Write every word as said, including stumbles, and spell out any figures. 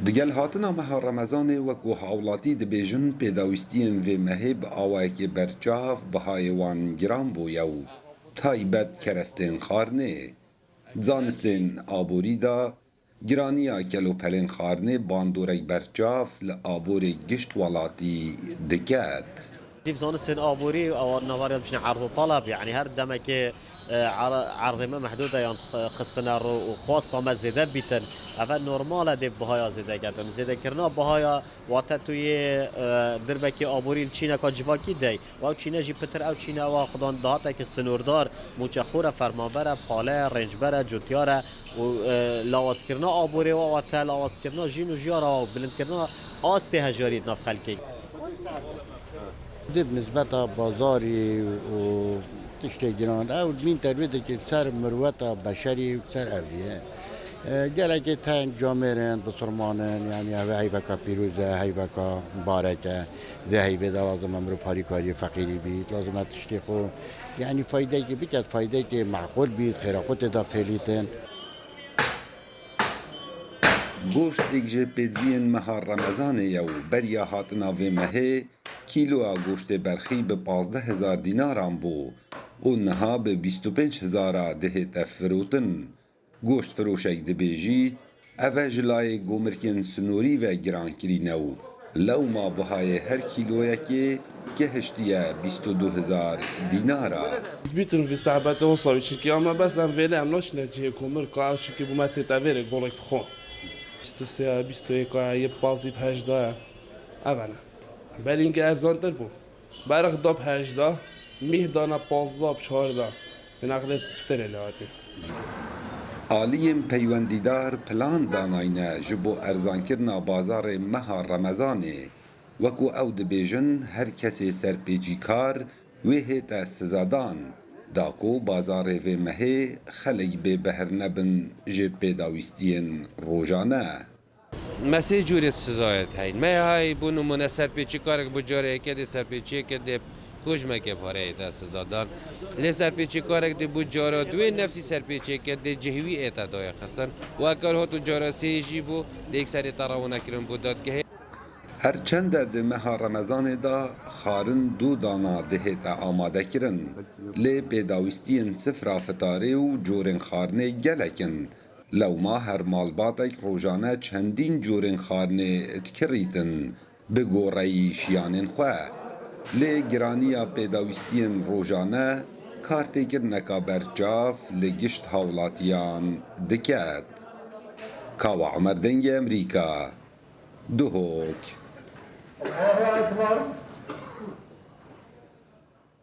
Digel hatina meha Remezanê wekû hawlatî dibêjin pêdawîstiyên vê mehê bi awayekê berçav bihayê wan giran bûye û taybet kerestên xwarinê. Zanistên aborî de giraniya kelopelên xwarinê bandorek berçav li aborê gişt welatî diket. Dîv zanistên aborî ew navariya diçine erd û taleb, yanî her demekê, e, er-, erdê me mehdûd e yan x-, xistine ro û xwasta me zêde bîtin. Eve normal e dê bihaya zêde ketin. Zêdekirina bihaya wate tu yê, e, dirbekî aborî li çîneka civakî dey. Ew çîne jî pitir ew çîne ewa xudan dahateke sinordar, mûçexor e, fermanber e, pale ye, rêncber e, cotyar e û, e, lawazkirina aborê wa wate lawazkirina jîn û jiyara wa û bilindkirina astê hejariyê di nav xelkê. Dib nisbeta bazarî û tiştê giran, ew mîn terwêdekî ser mirweta beşerî û ser erdî ye. E, gelekê tên camêr in, bisurman in, yanî ev heyveka pîroz e, heyveka barek e. Vê heyvê de lazim e mirov harîkariyê feqîrî bît, lazim e tiştê xwe, yanî faydekê biket, faydekê meqûl bît, xêra xwe tê de pêlîtin. Goşt êk ji pêdiviyên meha Remezanê ye û beriya hatina vê mehê kîloya goştê berxî bi pazdeh hezar dînaran bû û niha bi bîst û pênc hezara dihête firotin. Goştfiroşek dibêjît, ev e ji layê gomirkên sinorî ve girankirî ne û lewma bihayê her kîloyekê gehiştiye bîst û du hezar dînara. Bütün vîst hebete wisa wî çirkî ama bes em vêle em naşine cihê komir ka ew çirkî bû me tête vêrê golek xo. Bîst û sê, bîst û yek, yê pazî bi hejda ye. Ev e ne. Belînge erzantir bû. Berix da bi hejda, mîh dana pazdeh bi çardeh. Nexlê pitirê li hatî. Aliyên peywendîdar plan danayne ji bo erzankirina bazarê meha Remezanê. Wekû ew dibêjin, her kesê serpêçîkar wê hête sizadan, da ku bazarê vê mehê xelek bê behr nebin ji pêdawîstiyên rojane. Me sê cûrê sizayet heyn. Me hay bû nimûne serpêçîkarek bû cara yekê dê serpêçiyeke dê kujmeke pareyê te sizadan. Lê serpêçîkarek dê bû cara duê nefsî serpêçiyeke dê cihwî ê te daye xistin. Û ekar hat û cara sê jî bû dê yekserê te rewne kirin bû dadgehê. Her çende di meha Remezanê de xarin du dana dihête amade kirin. Lê pêdawîstiyên sifra fitarê û corên xarinê gelek in. Lewma her malbatek rojane çendîn corên xarinê dikirîtin bi goreyî şiyanên xwe. Lê giraniya pêdawîstiyên rojane kartêkirineka berçav li gişt hawlatiyan diket. Kawa Omer, Dengê Emerîka, Duhok.